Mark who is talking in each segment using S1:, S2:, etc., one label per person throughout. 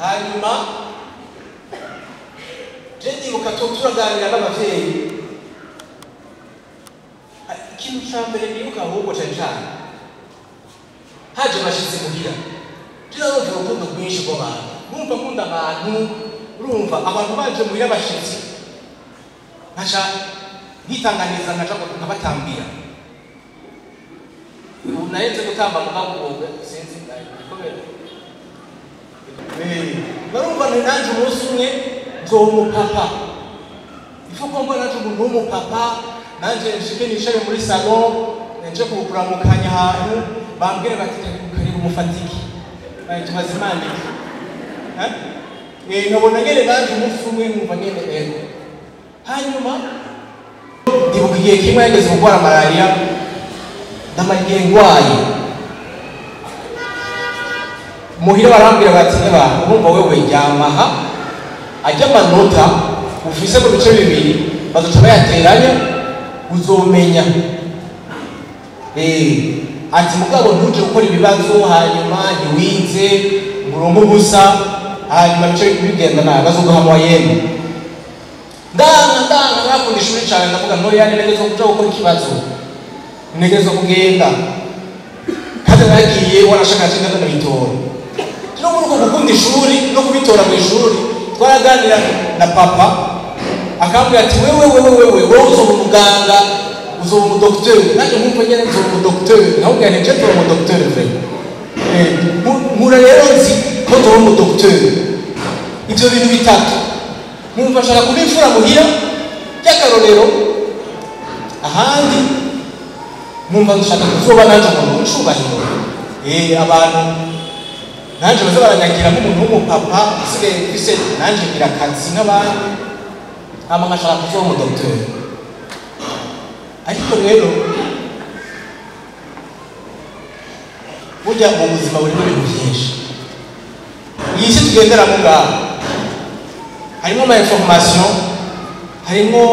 S1: Hanyuma je ndibuka turaganira n'abavyeyi. Ikintu ca mbere nibuka ahubwo cane cane haje abashitsi muhira, je narumva urukundo rwinshi rw'abantu, numva nkunda abantu, urumva abantu baje muhira abashitsi nkaca nkitanganiza, nkaca nkabatambira. Ubu nahenze gutamba mugabo ubu sinzi kubera narumva nti nanje umunsi umwe nzoba umupapa, ifo ko mbona nanje umuntu w'umupapa, nanje nshike nicare muri salon nje kukuramukanya ahantu bambwire bati karibu umufatiki tubazimanike. Nkabona nyene nanje umunsi umwe nkumva nyene ego. Hanyuma ndibuka igihe kimwe yageze gukora malaria, ndamara igihe ngwaye muhira, barambwira bati niba urumva wewe ryamaha ajya amanota ufise mu bice bibiri bazoca bayateranya uzomenya. Ati mugabo ntuje gukora ibibazo hanyuma ntiwize ngo uronke ubusa, hanyuma bice bigenda nabi bazoguha moyenne. Ndanga nakunda ishuri cane, ndavuga ntoya ntegerezwa kuja gukora ikibazo, ntegerezwa kugenda, kandi naragiye wanashaka nce ndabitora. No muri uko gukunda ishuri no kubitora mu ishuri twaraganira na papa akambwira ati wewe wewe wewe wowe uzoba umuganga, uzoba umudokiteri. Nanjye nkumva nyene nzoba umudokiteri, nkabwira nti nje nzoba umudokiteri vraiment. Nkura rero nzi ko nzoba umudokiteri. Ivyo bintu bitatu nkumva nshaka kuba imfura muhira by'akarorero, ahandi nkumva nshaka kuzoba nanje umuntu w'icubahiro. Abantu nanje baza baranyagira nk'umuntu w'umupapa usigaye mfise nanje ngira akazi nk'abandi, hama nkashaka kuzoba umudokiteri. Ariko rero burya mu buzima burimo ibintu byinshi. Iyi si tugenderamo ngaho harimo ama information, harimo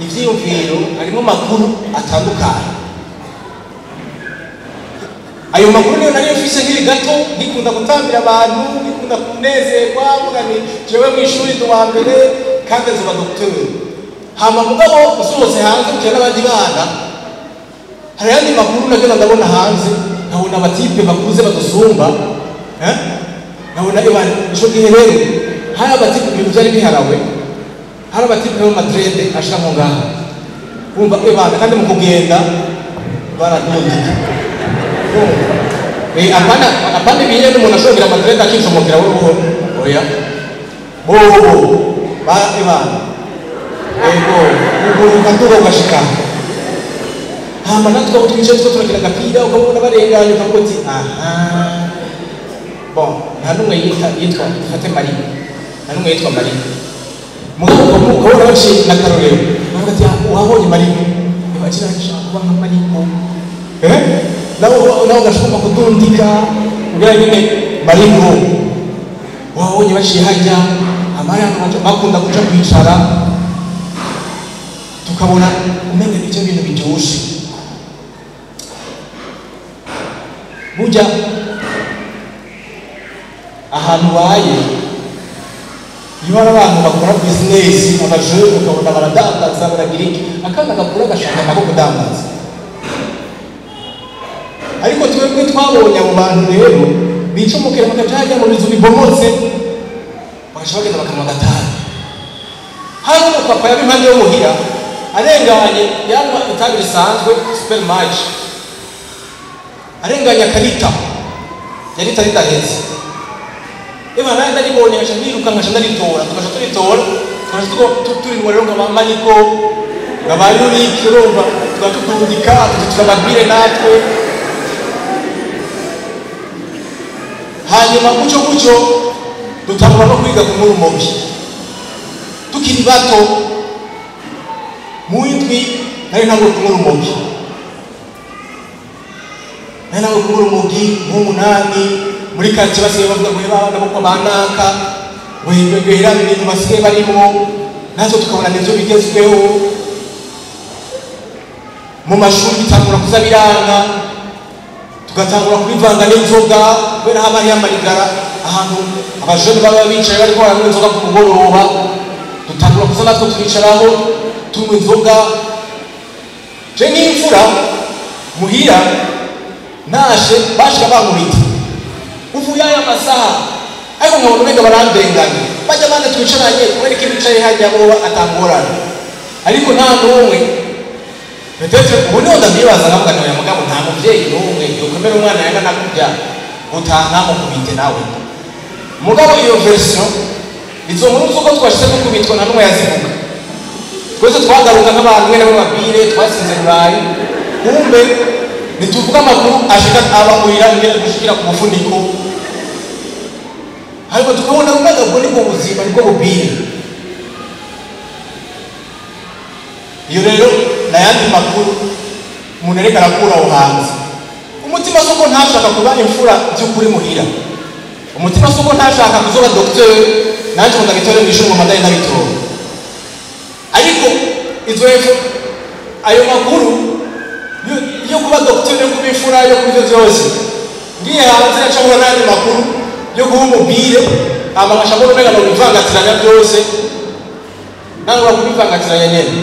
S1: ivyiyumviro, harimo amakuru atandukanye. Ayo makuru niyo nari mfise nkiri gato, nkikunda gutambira abantu, nkikunda kunezerwa, mvuga nti jewe mw'ishuri ndi uwa mbere kandi nzoba docteur. Hama mugabo usohotse hanze ukiya n'abandi bana, hari ayandi makuru nagenda ndabona hanze, nkabona abatipe bakuze badusumba, nkabona ebana ico gihe rero hari abatipe ibintu vyari biharawe, hari abatipe b'amadrede ashika nko ngaha, wumva ebana kandi mu kugenda baradundika. Apana ibihe n'umuntu ashobora kugira amadrede akicomokera we buhoro, oya bobo ba ebana ego uguruka nduga ugashika. Hama natwe aho twicaye two turakina agapira, ukabona barenganye ukavuga uti aha bon, nta n'umwe yitwa dufate Marie, nta n'umwe yitwa Marie. Mugabo ukabona baciye na Karorero bavuga ati wabonye Marie, ntibakira nshaka kuba nka Marie. Nawe ugashobora kudundika kugira nyine Mariko wabonye baciye hajya amara bakunda kuja kwicara, tukabona umenga nivyo bintu biryoshe. Burya ahantu ubaye iyo hari abantu bakora bizinesi abajene ukabona baradandaza baragira iki, akana gakura gashaka nako kudandaza. Ariko twebwe twabonye abo bantu rero bicomokera bakaja hajya mu bizu bibomotse, bagaca bagenda bakanywa agatabi. Hari umupapa yaba impande yo muhira arenganye, yanywa itabi risanzwe supermatch, arenganye akarita yari itari idaheze. Eba nawe ndaribonye nkaca niruka nkaca ndaritora, tugaca turitora tugaca turinywa rero nka ba Mariko nka ba Yurike, urumva tugaca tutundika turababwire natwe. Hanyuma gutyo gutyo dutangura no kwiga kunywa urumogi tukiri bato. Mu indwi nari ntanguye kunywa urumogi, nari ntanguye kunywa urumogi nk'umunani muri quartier basigaye bavuga ngo abana bo kwa banaka wegera ibintu basigaye barimo, natwe tukabona nivyo bigezweho. Mu mashuri bitangura kuza biranga, tugatangura kubivanga n'inzoga kubera haba hariyo amarigara Ahantu abajene baba bicaye bariko baranywa inzoga ku mugoroba, dutangura kuza natwe turicaraho tunywa inzoga. Je nk'imfura muhira nashe bashika bankubita uvuye aya masaha, ariko nkabona umenga barandenganya, bajya bande twicaranye kubera ko bicaye hajya bo atangorana, ariko nta n'umwe. Peut-être ubu niho ndavyibaza nkavuga nti oya mugabo nta muvyeyi n'umwe yokwemera umwana yangana kurya gutaha ntamukubite nawe. Mugabo iyo version, izo nkuru z'uko twashize gukubitwa, nta n'umwe yazivuga. Twese twagaruka nk'abantu mwene b'amabire twasinze Burayi, kumbe ntituvuga amakuru ashika aba muhira ingene dushikira ku mufuniko, ariko tukabona umenga ubwo nibwo buzima, nibwo bubire. Iyo rero n'ayandi makuru umuntu ariko arakura aho hanze. Umutima si uko ntashaka kuba imfura by'ukuri muhira, umutima si uko ntashaka kuzoba docteur nanje ngo ndabitore mw'ishuri ngo mpandane ndabitora, ariko izo info, ayo makuru yo kuba docteur, yo kuba imfura, yo kuba ivyo vyose, ngiye hanze naca mpura n'ayandi makuru yo kuba umubire, hama nkaca mbona umenga nobivangatiranya byose, nangura kubivangatiranya nyene.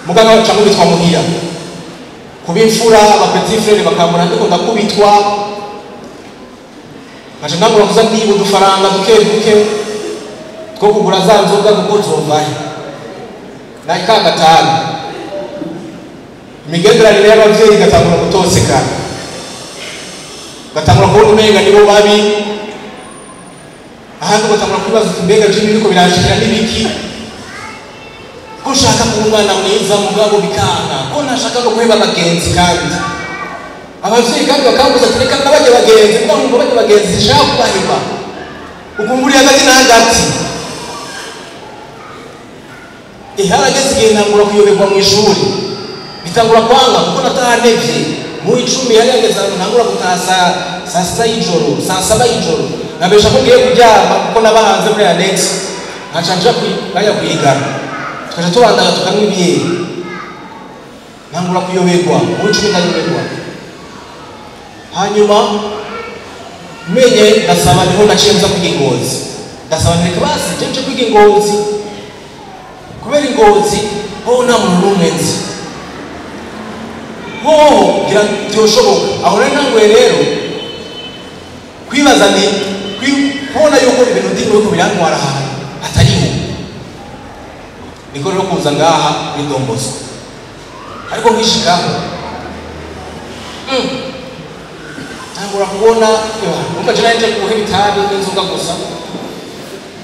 S1: Muganga nca nkubitwa muhira kuba imfura, aba petit frère bakambona ndiko ndakubitwa, nkaca ntangura kuza ndiba udufaranga duke duke two kugura za nzoga, kuko zovahe na ka gatanu. Imigenderanire y'abavyeyi igatangura gutosekana, ugatangura kubona umenga nibo babi, ahandi ugatangura kwibaza uti mbega je biriko biranshikira n'ibiki, ko nshaka kuba umwana mwiza mugabo bikanga, ko ntashaka no guheba abagenzi, kandi abavyeyi kandi bakambuza ati reka n'abajya bagenzi, mugabo nkumva bajya bagenzi sinshaka kubaheba, ukumva uri hagati na hagati. Harageze igihe ntangura kuyoberwa mu ishuri, bitangura kwanga kuko nataha ntevye. Mu 10 yari yageze ahantu ntangura gutaha saa sita y'ijoro, saa saba y'ijoro, nkabesha ko ngiye kuryama kuko naba hanze muri annexe, nkaca nja bajya kuyigana, tukaca tubandanya tukanywa ibiyeri. Ntangura kuyoberwa mu 10, ndayoberwa. Hanyuma menye ndasaba, niho naciye nza kwiga Ingozi, ndasaba nti reka basi nje nje kwiga Ingozi, kubera Ingozi ho nta muntu n'umwe nzi, hoho ngira byoshoboka. Aho rero ntanguye rero kwibaza nti kubona yuko ibintu ndimo yuko birantwara ahantu hatariho, niko rero kuza ngaha muri Don Bosco. Ariko nkishikaho ntangura kubona, numva je nanje kuheba itabi n'inzoga gusa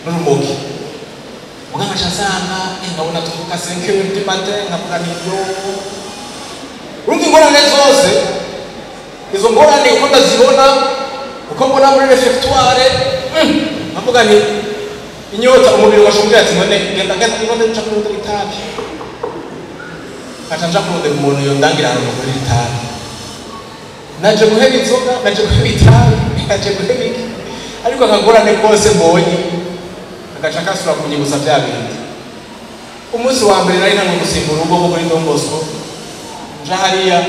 S1: n'urumogi, muganga nkaca nsanga nkabona tuvuka 5 heures du matin, nkavuga nti yo, urumva ingorane zose, izo ngorane uko ndazibona, uko mbona muri réfectoire, nkavuga nti inyota, umubiri ugashobora ati none genda genda none nca kurondera itabi, nkaca nja kurondera umuntu yondangira ahantu kuri itabi. Naje guheba inzoga, naje guheba itabi, naje guheba iki, ariko akagorane kose mbonye agaca kasura kunyibutsa bya bindi. Umunsi wa mbere nari ntanguye gusimba urugo rwo kuri Don Bosco, nja hariya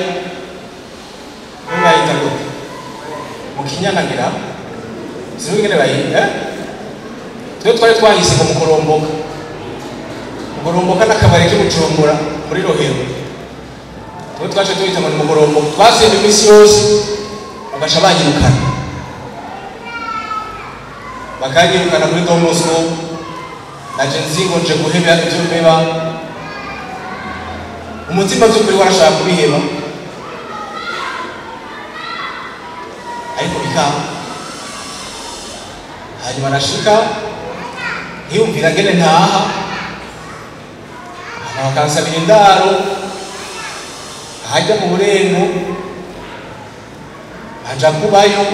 S1: bayita gute mu Kinyanagira, sinzi ingene bayita, Twe twari twahise ngo mukoromboka, mukoromboka n'akabari k'i Bujumbura muri Rohero, twe twaje tuhita ngo ni mukoromboka. Twasimba iminsi yose bagaca banyirukana, bakanyirukana kuri Don Bosco. Naje nzi ngo nje guheba ivyo mpeba, umutima by'ukuri warashaka kubiheba ariko bikanga. Hanyuma nashika ntiyumvira ngene ntaha, hanyuma bakansabira indaro ahajya mu Burengo, nkaja kubayo.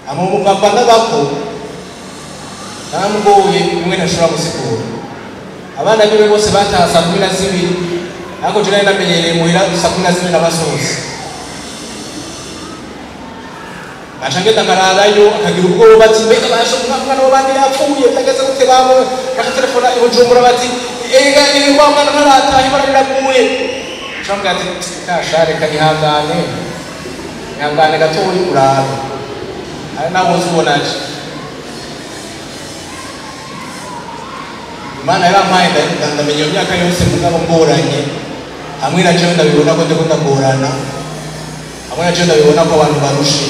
S1: Hama umupapa n'abako namugoye bimwe ntashobora gusigura. Abana biwe bose bataha saa 12, ariko je nari namenyereye muhira saa 12 n'abasohotse. Nkaca ngenda nkararayo, akagira ubwoba ati mbega basha umwana w'abandi yapfuye byageze gute, babo baca telefona i Bujumbura bati ega wa mwana ntarataha ibara riraguye. Nca mubwira ati kasha reka ihangane, ihangane gatoyi urabe. Hari nabo uzibonaje. Imana yarampaye ndamenya iyo myaka yose mugabo ngoranye, hamwe na jewe ndabibona ko ndiko ndagorana, hamwe na jewe ndabibona ko abantu barushe,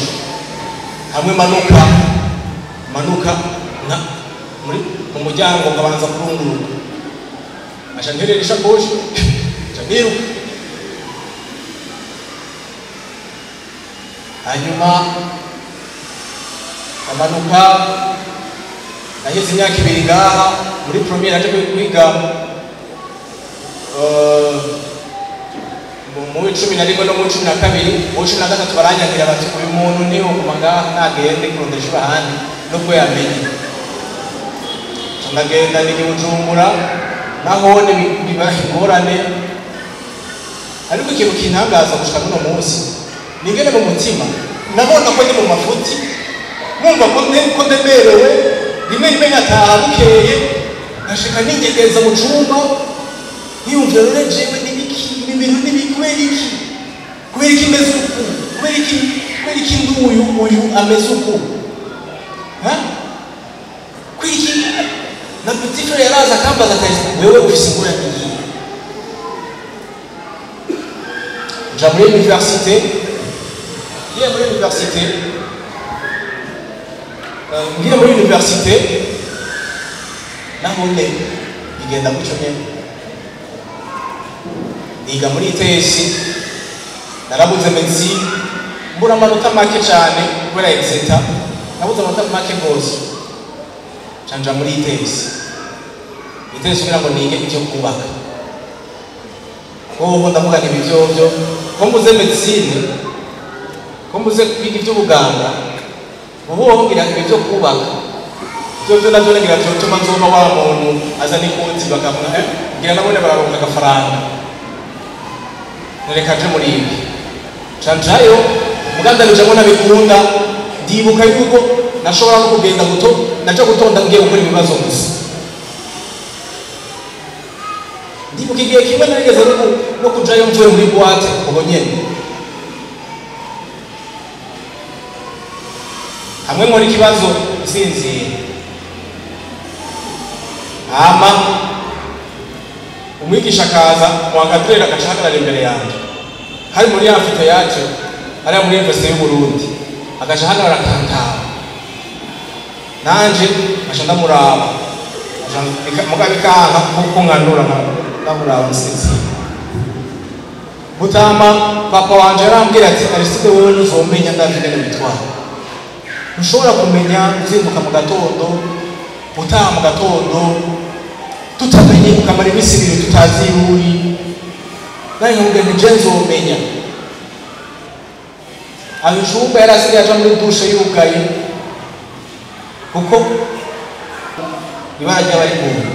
S1: hamwe manuka muri mu muryango ngabanza kurunguruka, aca nterera ishakoshi, aca niruka. Hanyuma amanuka, naheze imyaka 2 ngaha muri première, naje kwiga mu 11 no mu 12, mu 13 baranyangira bati uyu muntu niho kuma ngaha nagende kurondera ishuri ahandi nubwo yamenye. Ndagenda nigi Bujumbura, nahone biba ingorane. Ariko ikintu kintangaza gushika n'uno munsi ningene mu mutima nabona ko ndi mu mafuti, numva ko ndemerewe, rimwe rimwe nkataha bukeye nkashika nigegeza mu cumba niyumvira none jewe n'ibiki, ibi bintu n'ibiki, kubera iki, kubera iki meze uku, kubera iki nduyu uyu ameze uku, ha kubera iki. Na petit frère yaraza akambaza ati wewe ufise ingorane iyi. Nja muri université, ngiye muri université, ngiye muri université nahone bigenda gutyo nyene. Niga muri ITS, narabuze medicine, mbura amanota make cane kubera exeta, nabuze amanota make gose, nja muri ITS. ITS kugira ngo nige ivyo kubaka. Hoho ndavuga nti ibi vyovyo, ko mbuze medicine, ko mbuze kwiga ivy'ubuganga, ubu ngira ibi vyo kubaka vyovyo navyo ngira vyotuma nzoba wa muntu azana ikoti bakavuga ngira nabone bararonka agafaranga, nereka nje muri ibi. Njayo muganda bijamwo nabikunda, ndibuka yuko nashobora no kugenda guto, naje gutonda ngiye gukora ibibazo gusa. Ndibuka igihe kimwe narigeze no kujayo mvuye muri boîte ubwo nyene, hamwe nkora ikibazo nsinzira, hama umwigisha akaza muwankadrera agaca ahagarara imbere yanje, hari muri amphithéâtre hariya muri Université y'u Burundi, agaca ahagarara akantaba, nanje nkaca ndamuraba, muga bikanka kuko nkanura ndamuraba nsinzira. Mutama papa wanje arambwira ati Aristide wewe ntuzomenya ndavye ingene witwara, ntushobora kumenya uzinduka mu gatondo utaha mu gatondo tutamenye, ukamara iminsi 2 tutazi iyo uri. Nari nkamubwira nti je nzomenya. Aho icumba yari asigaye aja muri dushe yugaye, kuko ibara ryaba riguye.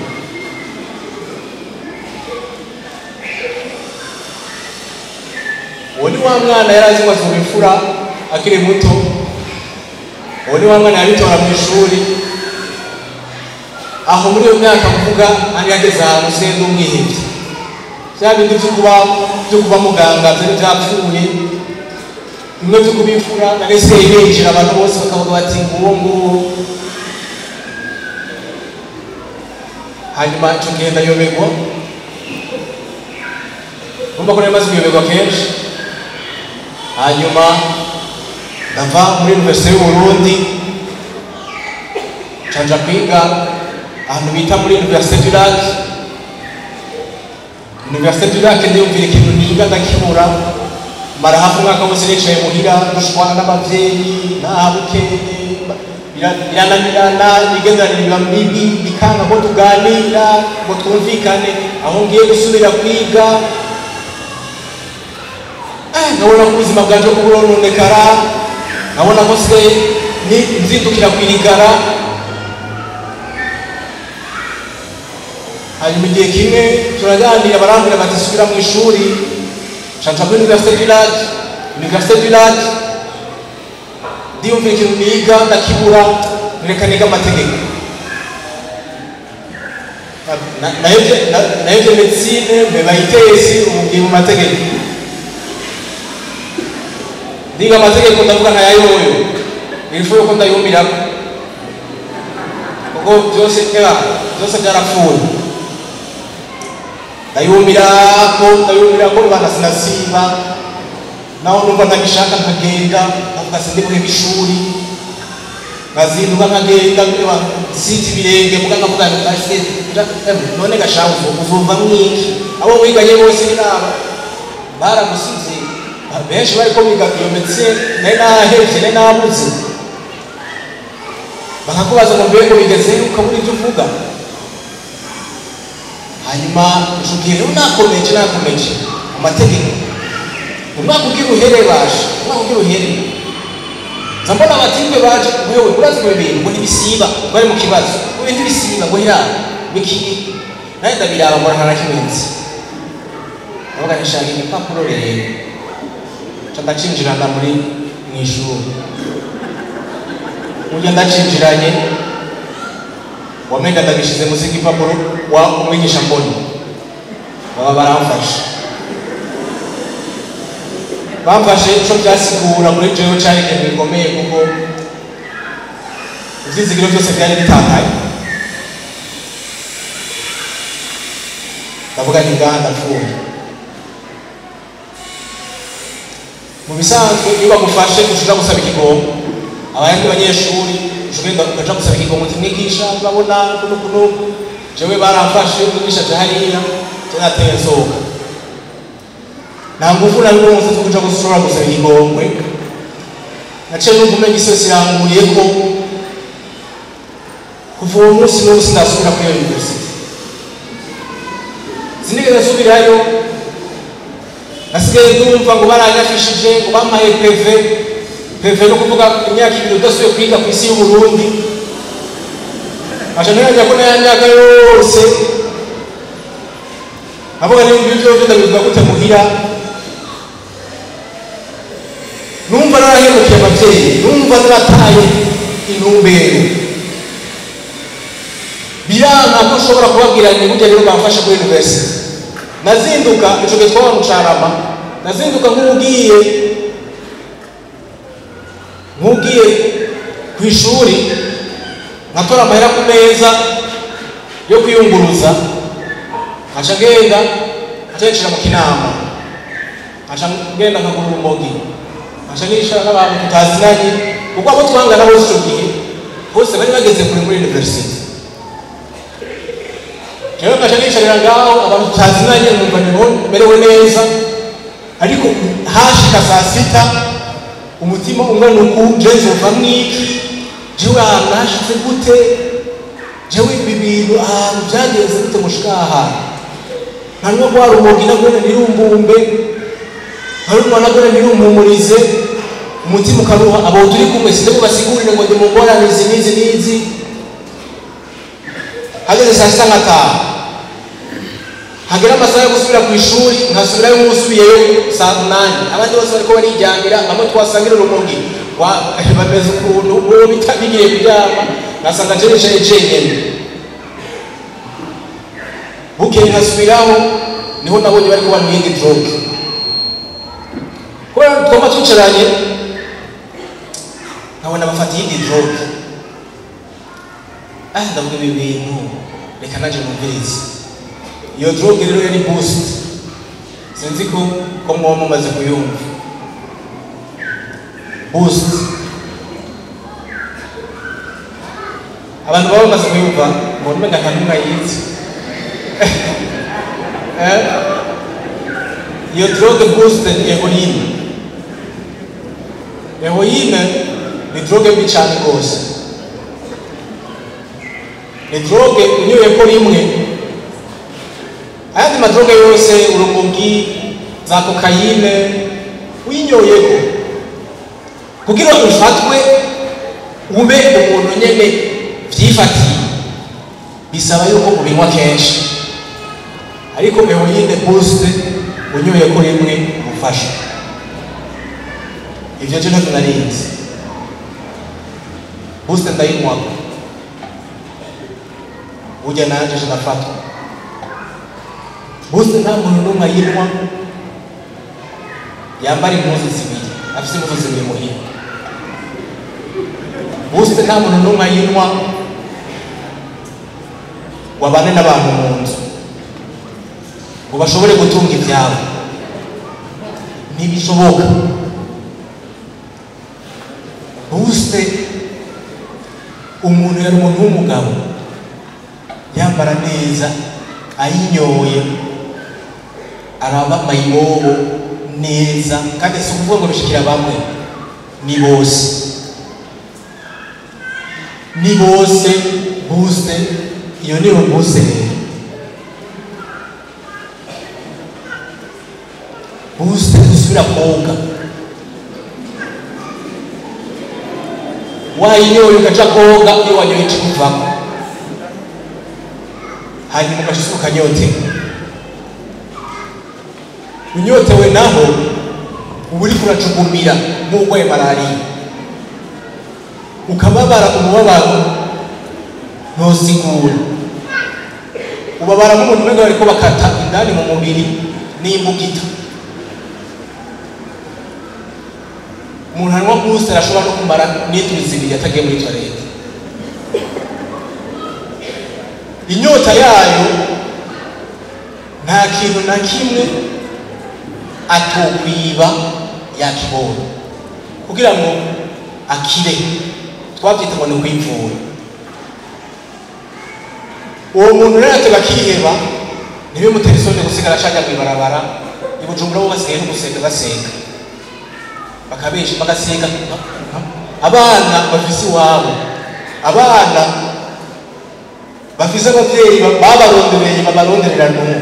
S1: Uwo ni wa mwana yari azi ngo azoba imfura akiri muto, uwo ni wa mwana yabitora mw'ishuri. Aho muri iyo myaka mvuga hari yageze ahantu usigaye ndi umwihebye, vya bindi vyo kuba muganga vyari vyapfuye, bimwe vyo kuba imfura nari nsigaye ninjira abantu bose bakavuga bati nguwo nguwo. Hanyuma ico gihe ndayoberwa, urumva ko nari maze kuyoberwa kenshi. Hanyuma ndava muri Université y'u Burundi nca kwiga ahantu bita muri Université du Lac. Université du Lac ndiyumvira ikintu niga ndakibura, mara hafi umwaka wose nicaye muhira dushwana n'abavyeyi, naha bukeye birananirana, imigenderanire iba mibi, bikanga ko tuganira ngo twumvikane aho ngiye gusubira kwiga. Nkabona ko ubuzima bwanje ko burononekara, nkabona ko nsigaye nzindukira kwirigara. Hanyuma igihe kimwe turaganira, barambwira bati subira mu ishuri, nca muri Université du Lac. Université du Lac ndiyumvira ikintu niga ndakibura, reka niga amategeko. Nahevye medicine, mpeba ITS, ubu ngiye mu mategeko. Ndiga amategeko ndavuga nka yayoyo, Ifu yuko ndayumirako kuko byose era byose byarapfuye. Ndayumirako bana sinasiba naho numva ndagishaka nkagenda ndavuga sindi buhebe ishuri nkazinduka nkagenda sinzi ibirenge muga nkavuga none gashaho uzumva mwinshi abo mwiganye bose inama baragusize benshi bariko biga iyo medecine nari nahevye nari nabuze bakakubaza ngo mbega bigeze ukabura ibyo uvuga. Hanyuma ico gihe rero nakomeje amategeko umwaka ugira uhere basha umwaka ugira uhere nza mbona abatimbe baje wewe urazi ngo ibintu ngo ntibisiba bari mu kibazo ngo ibintu ntibisiba ngo hira bikiri nawe ndabiraba mbona nta na kimwe nzi ndavuga nti shaka igipapuro rero nca ndacinjirana muri mw'ishuri burya ndacinjiranye wamenga ndagishize munsi y'igipapuro wa umwigisha mboni baba baramfashe bamfashe ico byasigura muri jewe cari ikintu gikomeye kuko ivyizigiro byose byari bitakaye. Ndavuga nti ngaha ndapfuye. Mu bisanzwe iyo bagufashe ushobora gusaba ikigongo abandi banyeshuri ushobora ukaja gusaba ikigongo uti mwigisha urabona kuno kuno jewe baramfashe umwigisha aja hariya je nateye nsohoka nta nguvu na rumwe zo kuja gushobora gusaba ikigongwe. Naciye numva umenga isi yose iranguyeko kuva uwo munsi n'ubu sindasubira kuri iyo university sinigeze nsubirayo. Nasigaye ndumva ngo baranyafishije ngo bampaye PV PV no kuvuga imyaka ibiri udasubiye kwiga ku isi y'u Burundi. Aca ntirangira ko n'aya myaka yose navuga ni ibyo byose ndabivuga gute muhira. Numva narahemukiye abavyeyi, numva narataye intumbero. Biranka ko nshobora kubabwira nti burya rero bamfashe kuri university. Nazinduka ico gihe twaba mu Carama, nazinduka nk'ugiye kw'ishuri nkatora amahera ku meza yo kwiyunguruza nkaca ngenda nkaca nicara mu kinama nkaca ngenda nkagura urumogi nkaca nicara n'abantu tutazinanye kuko abo twangana bose ico gihe bose bari bageze kure muri university. Jewe nkaca nicarira ngaho abantu tutazinanye numva niho merewe neza ariko hashika saa sita umutima ungana uku je nzova mwiki jewe ahantu nashitse gute jewe ibi bintu ahantu byagenze gute mushika aha hantu nta n'umwe rwa rumogi nagone ntirumbumbe nta nagone ntirumpumurize umutima ukaruha abo turi kumwe sinde mubasigurire ngo ndi mu ngorane izi n'izi n'izi. Hageze saa sita nkataha hagera amasaha yo gusubira ku ishuri nkasubirayo nk'usubiyeyo saa munani abandi bose bariko barijyanira bamwe twasangira urumogi bameze ukuntu uwo bigiye kuryama ngasanga je nicaye jenyene. Bukeye nkasubiraho niho nabonye bariko banywa iyindi drogue kubera twama twicaranye nkabona bafata iyindi drogue. Ndavuga ibi bintu reka nanje numvirize. Iyo drogue rero yari boost sinzi ko mwoba mumaze kuyumva boost abantu baba bamaze kuyumva mbona umenga nta n'umwe ayizi. Iyo drogue boost ni heroine. Heroine ni drogue mbi cane rwose. Ni drogue unyoyeko rimwe ayandi madroge yose urumogi za kokayine uyinyoyeko kugira ufatwe ube umuntu nyene vyifatiye bisaba yuko ubinywa kenshi ariko heroine boost unyoyeko rimwe umufasha. Ivyo je ntavyo narinzi. Boost ndayinywako burya nanje ndafatwa. Boost nta muntu n'umwe ayinywa yambara impuzu zibiri afise impuzu zibiri muhira. Boost nta muntu n'umwe ayinywa wabane n'abantu mu nzu ngo bashobore gutunga ibyabo, ntibishoboka. Boost umuntu yari umuntu w'umugabo yambara neza, ayinyoye araba mayibobo neza, kandi si ukuvuga ngo bishikira bamwe, ni bose, ni bose. Boost iyo niyo boost rero. Boost dusubira koga, wayinyoye ugaca koga, iyo wanyoye ikikuvamo hanyuma ugaca ukanyoterwa. Unyotewe naho uba uriko uracugumira nk'urwaye malariya, ukababara umubabaro ntosigura, ubabara nk'umuntu umenga bariko bakata indani mu mubiri n'imbugita. Umuntu anywa boost arashobora no kumara n'indwi zibiri atagiye muri toilette. Inyota yayo nta kintu na kimwe atokwiba yakibonye kugira ngo akire, twabyita ngo ni kwivura. Uwo muntu rero ateba akiheba, ntibimutere isoni gusigara ashaka kw'ibarabara. I Bujumbura bo basigaye no gusenga, basenga bakabesha, bagasenga abana bafise iwabo, abana bafise abavyeyi babarondereye, babaronderera n'umwe.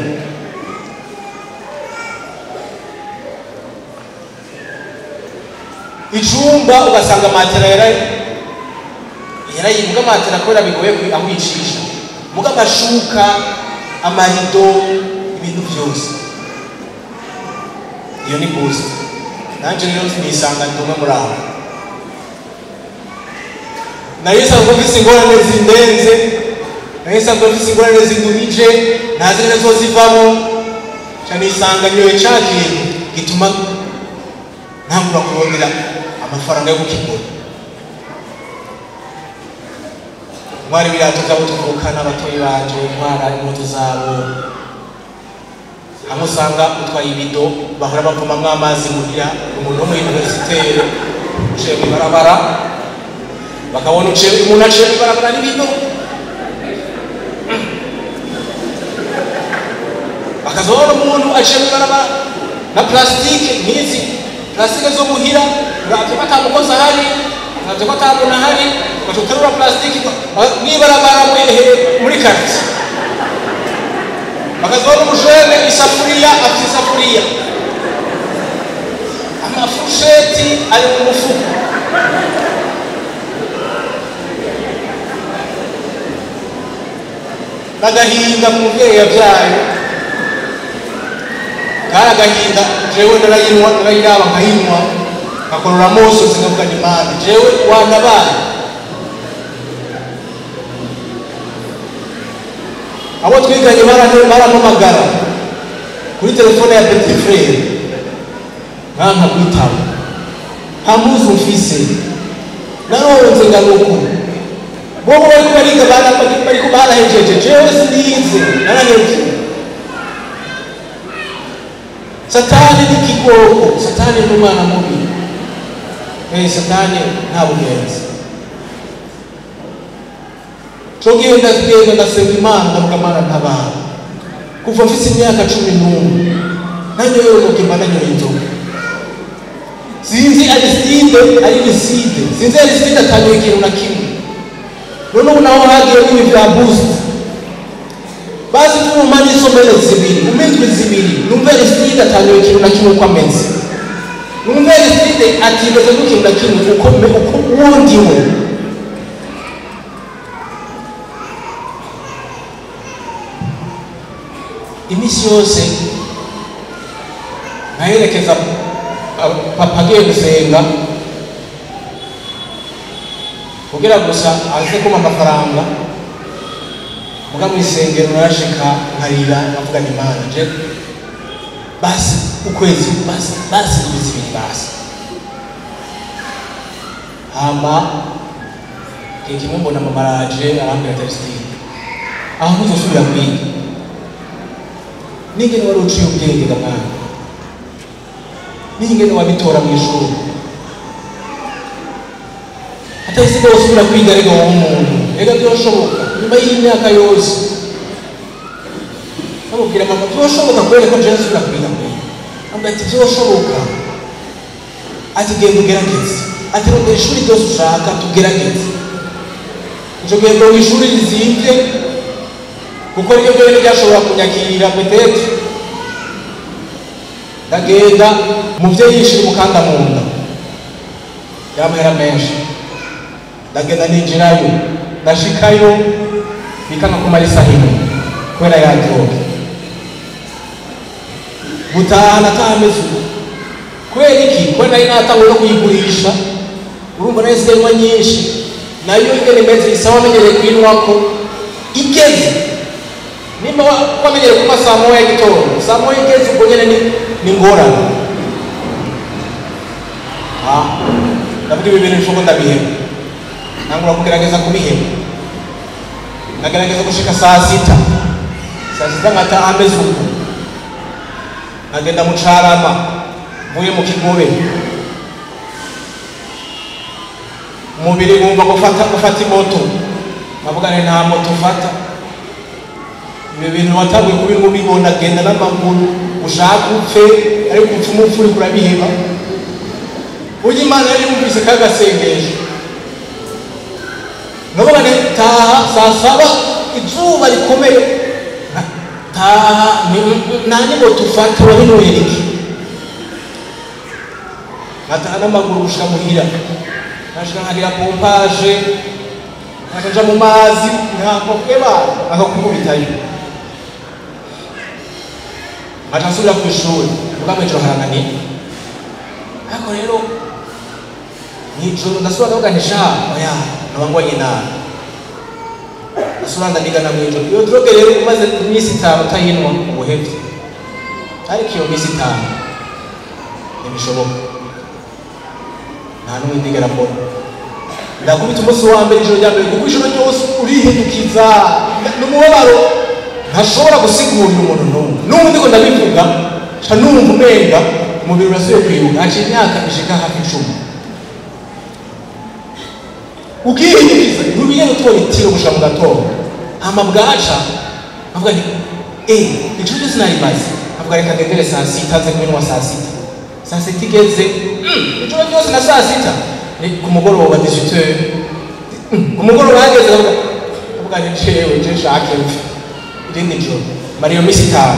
S1: Icumba ugasanga matera yarayimbwa, matera kubera bigoye aho yicisha, muga amashuka, amarido, ibintu vyose. Iyo ni boost. Nanje rero nisanga ndi umwe muri abo. Nari nsanzwe mfise ingorane zindenze, nari nsanzwe mfise ingorane zindurije, ntazi neza zozivamo, ca nisanga nyoye ca kintu gituma ntangura kurondera amafaranga yo kukigura. Ntwara ibirato vyabo tuvukana, abatoyi banje, ntwara impuzu zabo, hamwe usanga utwaye ibido bahora bavomamwo amazi muhira, umuntu wo muri universitaire uciye mw'ibarabara, bakabona umuntu aciye mw'ibarabara n'ibido, bakazobona umuntu aciye mw'ibarabara na plastike nk'izi plastike zo muhira, uravye ko ata mukozi ahari, uravye ko ata muntu ahari, ugaca uterura plastike mw'ibarabara muri quartier. Bakazobona umujene isafuriya, afise isafuriya, amafurusheti ari mu mufuko. N'agahinda ku muvyeyi yavyaye, kari agahinda. Jewe narayinywa, narayiraba nkayinywa, nkakorora amosozi, nkavuga nti Mana, jewe wantabaye. Abo twiganye barampamagara kuri telefone ya petit frère, nkanka kwitaba, nta mpuzu mfise, naronze ngaruko bobo bariko bariga, bariko barahejeje, jewe sinize, narahejeje. Satani ni kigoko, Satani ni umwana mubi. Satani nta bugenzi. Cogiye ndagenda ndasenga Imana, ndavuga Mana ntabara. Kuva mfise imyaka 11 nanyoye urumogi, nanyoye inzoga. Sinzi Aristide ari Lucide, sinzi Aristide atanyoye ikintu na kimwe. None ubu naho hagiye n'ibi vya boost. Basi tumumanye isomero zibiri, mu mindwi zibiri, numve Aristide atanyoye ikintu na kimwe uko ameze. Numve Aristide atimeze n'ikintu na kimwe uko uwundi we. Iminsi yose nkaherekeza papa agiye gusenga kugira gusa aze kumpa amafaranga, muga mw'isengero narashika nkarira, nkavuga nti Mana, je basi ukwezi, basi basi indwi zibiri basi. Hama Igihe kimwe mbona mama araje, arambwira ati: "Aristide, aho ntuzosubira kwiga. N'ingene wari uciye ubwenge ga mwana, n'ingene wabitora mu ishuri, atahise ko usubira kwiga. Rega wowe umuntu, rega byoshoboka." Nyuma y'imyaka yose bamubwira: "Mama, byoshoboka kubera ko jewe nsubira kwiga?" Ambwira ati: "Byoshoboka." Ati: "Genda ugerageze." Ati: "Rondera ishuri ryose ushaka, tugerageze." Ico gihe ngo ishuri rizimvye, kuko niryo ryonyene ryashobora kunyakira peut-être. Ndagenda, umuvyeyi yishira umukanda mu nda, y'amahera menshi. Ndagenda, ninjirayo, ndashikayo bikanga kumara isaha imwe kubera ya drogue. Gutaha nataha meze uko. Kubera iki? Kubera nari natanguye no kuyigurisha. Urumva nari nsigaye nywa nyinshi, nayo ingene imeze isaba wamenyereye kuyinywako igeze. Nimba wamenyereye kunywa saa 1 y'igitondo, saa 1 igeze ubwo nyene ni ngorane. Ah, ndavuga ibi bintu bishoboka, ndabiheba. Ntangura kugerageza kubiheba, ndagerageza gushika saa 6. Saa 6 nkataha ameze uko, nkagenda mu Carama mvuye mu Kigobe. Umubiri wumva gufata imoto, nkavuga nti: "Nta moto ufata, ibi bintu watanguye kubinywa ubibona, genda n'amaguru ushaka upfe, ariko upfa umupfu uriko urabiheba." Burya Imana yari yumvise ka gasengesho. Nkavuga nti: "Taha saa 7, izuba rikomeye, taha, nta n'imoto ufata, wabinywera iki?" Nkataha n'amaguru gushika muhira, nkashika nkagira pompage, nkaja mu mazi, nkakokeba nkakukubitayo, nkaca nsubira ku ishuri. Muga mw'ijoro harananiye. Ariko rero mw'ijoro ndasubira ndavuga nti: "Sha oya, noba ngwanye nabi." Ndasubira ndanigana mw'ijoro iyo drogue. Rero umaze iminsi 5 utayinywa ubuhevye, ariko iyo minsi 5 ntibishoboka, nta n'umwe ndigera mbona. Ndakubita umunsi wa mbere, ijoro rya mbere, kuko ijoro ryose urihindukiza n'umubabaro ntashobora gusigurira umuntu n'umwe. N'ubu ndiko ndabivuga nca numva umenga umubiri urasubiye kwibuka. Haciye imyaka ishika hafi 10. Ukihindukiza, ntubigeze utora itiro gushika mu gatondo. Hama bwaca avuga nti: "Eh, ijoro ryose narimaze." Avuga: "Reka ngendere saa 6, nze kubinywa saa 6." Saa 6 igeze, ijoro ryose na saa 6 ni ku mugoroba, 18h ku mugoroba hageze, avuga nti: "Jewe je nshake mfe irindi joro." Mara iyo minsi 5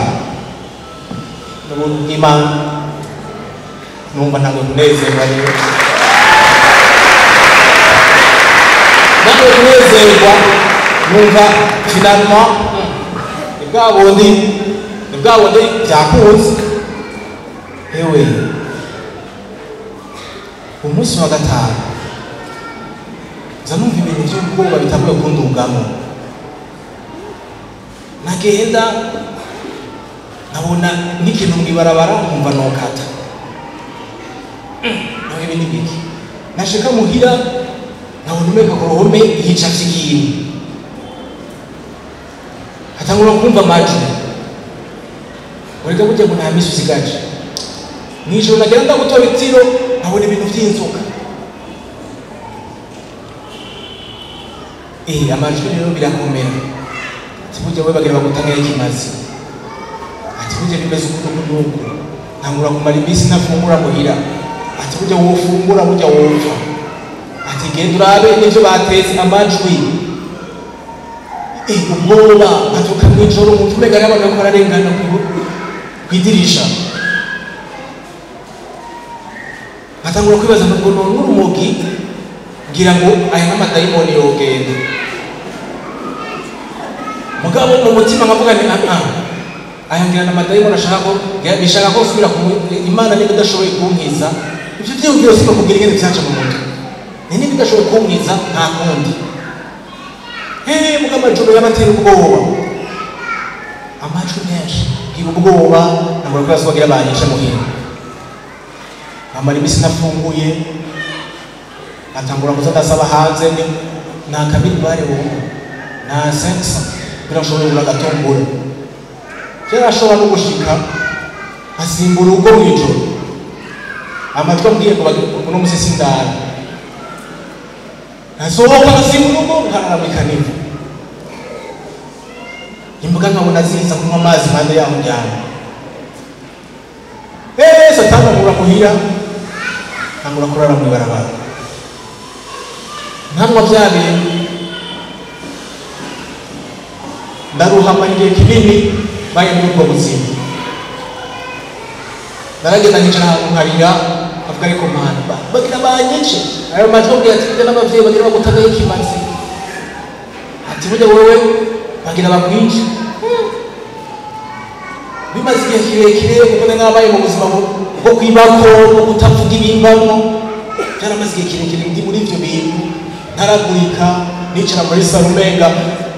S1: n'ubuntu bw'Imana, numva ntabwo kunezerwa. Rero ntabwo kunezerwa, numva finalement ni bwa bundi byakunze. Ewe, umunsi wa gatanu nza numva ibintu by'ubwoba bitanguye kundugamo. Nagenda nkabona nk'ikintu mw'ibarabara, nkumva nokata nawe. Ibi ni biki? Nashika muhira nkabona umenga ku ruhome hicafye ikintu, hatangura kumva amajwi: "Ureka burya ngo nta misi usigaje." Mw'ijoro nagenda ndagutora itiro, nkabona ibintu vy'inzoka. Eh, amajwi rero birakomera. Ati: "Burya we bagira bagutangira ikimazi." Ati: "Burya bimeze uku n'uku n'uku." Ntangura kumara iminsi ntafungura muhira. Ati: "Burya wofungura, burya wopfa." Ati: "Genda urabe n'ivyo batetse." Amajwi, eh, ubwoba. Atuka mw'ijoro umuntu umenga n'abantu bariko bararengana kw'idirisha. Nkatangura kwibaza ngo none urumogi, ngira ngo aya n'amadayimoni yogenda. Mugabo mu mutima nkavuga nti: "Ah ah, aya ngira n'amadayimoni ashaka ko bishaka ko nsubira ku Imana. Niba idashoboye kunkiza." Ivyo vyiyumviro sinokubwira ingene vyaca mu mutwe. Ni niba idashoboye kunkiza, nta kundi. Hehe, muga amajoro y'abatera ubwoba, amajwi menshi, ngira ubwoba, ntabwo kwibaza ko bagira banyice muhira. Nkamara iminsi ntafunguye, nkatangura kuza ndasaba hanze. Ni Nta kabiri bare wumva nta 500 kugira nshobore kugura agatombora. Byarashobora no gushika asimbura urugo mw'ijoro, amatwi ambwiye ngo uno musi sindara, nkasohoka ngasimbura urugo nkarara muri kanivu, imboga nkabona ziza kunywa amazi impande yaho njyana. Satani ankura muhira, nkangura kurara mw'ibarabara, nkanywa bya bintu, ndaruhama igihe kinini baye muri ubwo buzima. Naragenda nkicara ahantu nkarira, avuga ariko Mana bagira banyice. Ayo majwi ambwira ati burya n'abavyeyi bagira bagutagaho ikimazi, ati burya wewe bagira bakwice. Bimaze igihe kirekire kuko nari narabaye mu buzima bwo kwibako, bwo kutavuga ibimbamwo. Byaramaze igihe kirekire ndi muri ivyo bintu, ntaragurika, nicara muri salo umenga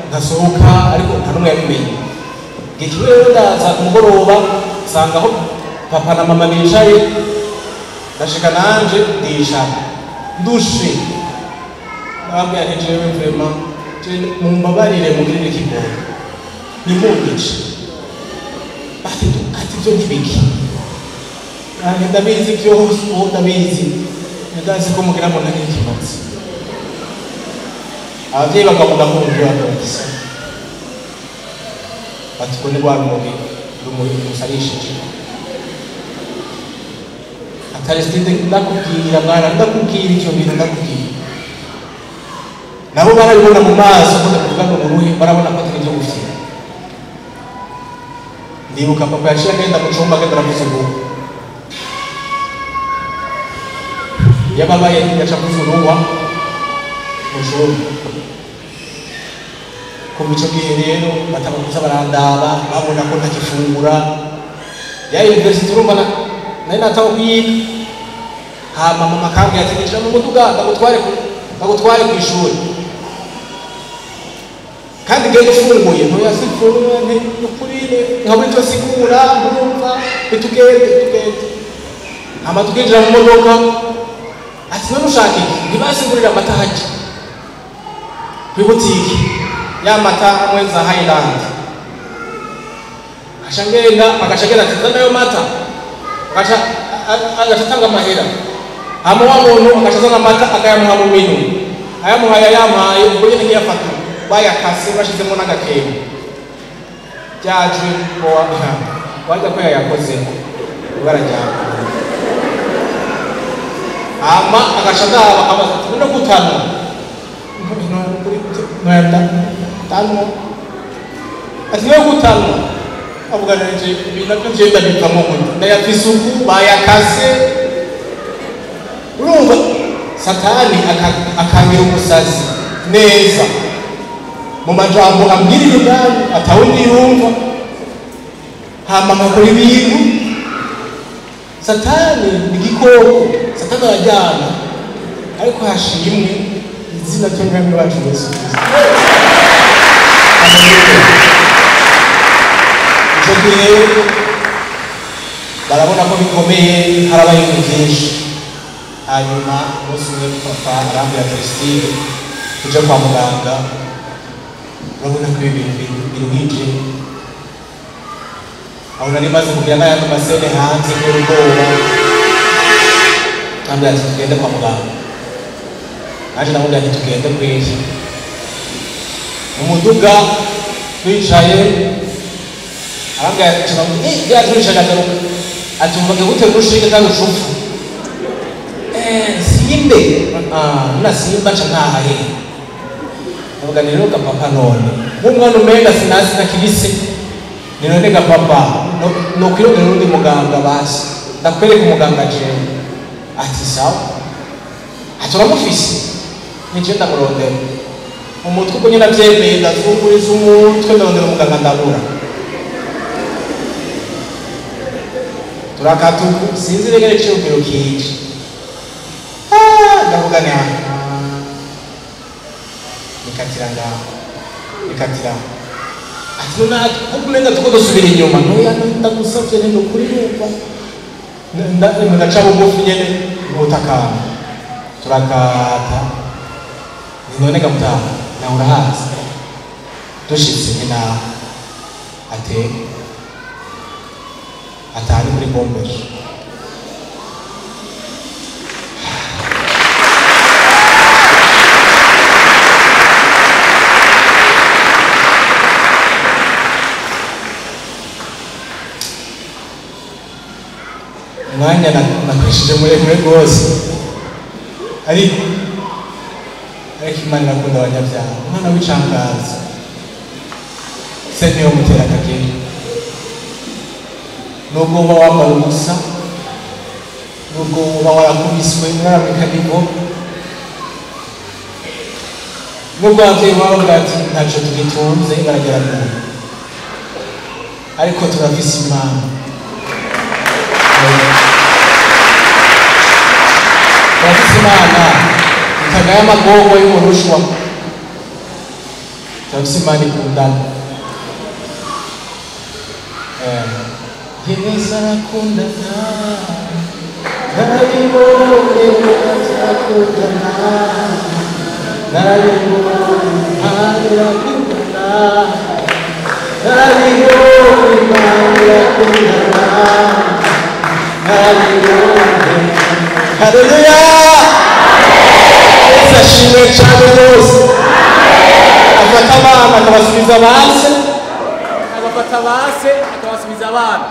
S1: nkasohoka, ariko nta n'umwe yabimenye. Igihe kimwe rero ndaza ku mugoroba nsanga aho papa na mama bicaye, ndashika nanje ndicara ndushe, ndababwira nti jewe vraiment mumbabarire mugirire ikigogo ntimunyice. Bati ati ibyo ntibiki, nanjye ndabizi byose, ubu ndabizi, ndazi ko mugira ngo ntagire ikimazi. Abavyeyi bakavuga ko umubyeyi bakabatisa bati ko ni rwa rumogi rumusarishije. Ati ndakubwira mwana, ndakubwira icyo bintu, ndakubwira. Nabo barabibona mu maso ko ndakuvuga ngo muruhe, barabona ko atari ibyo gufyina. Ndibuka papa yaciye agenda mu cumba, agenda aravuza uruhu, yababaye yaca avuza uruhwa mu cumba. Kuva ico gihe rero batabakuza barandaba, babona ko ntakifungura. Ya university urumva nari nataho kuyiga. Hama mama akambwira ati injira mu muduga ndagutware kw'ishuri, kandi genda ufunguye. Ntoya sifunguye nukuri nkabura icyo sigura, ntumva bitugende tugende. Hama tukinjira mu modoka, ati none ushaka iki? Ntibasigurira amata hajya kw'ibutiki, ya mata amwe za Highland. Aca ngenda, agaca agenda ati zana ayo mata, agaca atanga amahera. Hama wa muntu agaca azana amata akayamuha mu minwe, ayamuhaye ayampaye ubwo nyene nkiyafata, bayakase bashizemo n'agakenge byajwe ko wajya ko yayakozeko ibara ryaka. Hama agaca ndaba akabaza ati none kutanwa tanwa, ati none kutanwa, avuga nje ibi nabyo nje ndabivamo gute, ndayafise uku bayakase. Urumva Satani akangira umusazi neza mu majambo ambwirira indani atawundi yumva, hama nkakora ibintu. Satani ni igikoko, Satani arajyana, ariko hashimwe izina ry'umwami wacu Yesu Kristo. Ico gihe barabona ko bikomeye, harabaye ibintu byinshi. Hanyuma umunsi umwe papa arambwira Christine tuje kwa muganga, urabona ko ibi bintu biruhije. Aho nari maze kugira n'ayandi masene hanze kubera ubwoba, arambwira ati tugende kwa muganga. Naje ndamubwira ati tugende kweri. Mu muduga twicaye, arambwira ati bya twicaye ndagaruka, ati umva gute urushinge kandi ucupfa. Simbe na simba nca ntaha he. Ndavuga nti rero papa none nk'umwana umenga sinasi na kibisi, ni none ga papa nokwirondera urundi muganga, basi ndakwereka umuganga jewe. Ati sawa, ati uramufise? Nije ndamurondera. Umutwe ubwo nyine avyemeye, ndazunguriza umutwe ndarondera umuganga ndabura. Turakata uku sinzi rero iciyumviro kije, ndavuga nti nikatira ngaho, nikatira. Ati none ko umenga tuko dusubira inyuma? Ntoya ndagusavye nti nukuri numva ndaca bugufi nyene ntutakamba. Turakata None gamutaha nawe urahazi dushitse ni naho ate atari muri bombeje. Umwanya nakoresheje muremure rwose, ariko Imana irakunda abanyabyaha. Umwana w'icangazi se niyo mutera akagera, nubwo uba wambaye ubusa, nubwo uba warakubiswe uraramika nigo, nubwo ababyeyi baba bavuga ati ntacyo tugitunze baragerageza, ariko turafise Imana. Turafise Imana itagaye amagogo y'uburushwa. Turafise Imana ikundana. Yesu arakundana, narabibonye arakundana, narabibonye arakundana, narabibonye arakundana, narabibonye. Haleluya! Yesu ashimwe cyane rwose. Afata abana akabasubiza base, agafata base akabasubiza abana.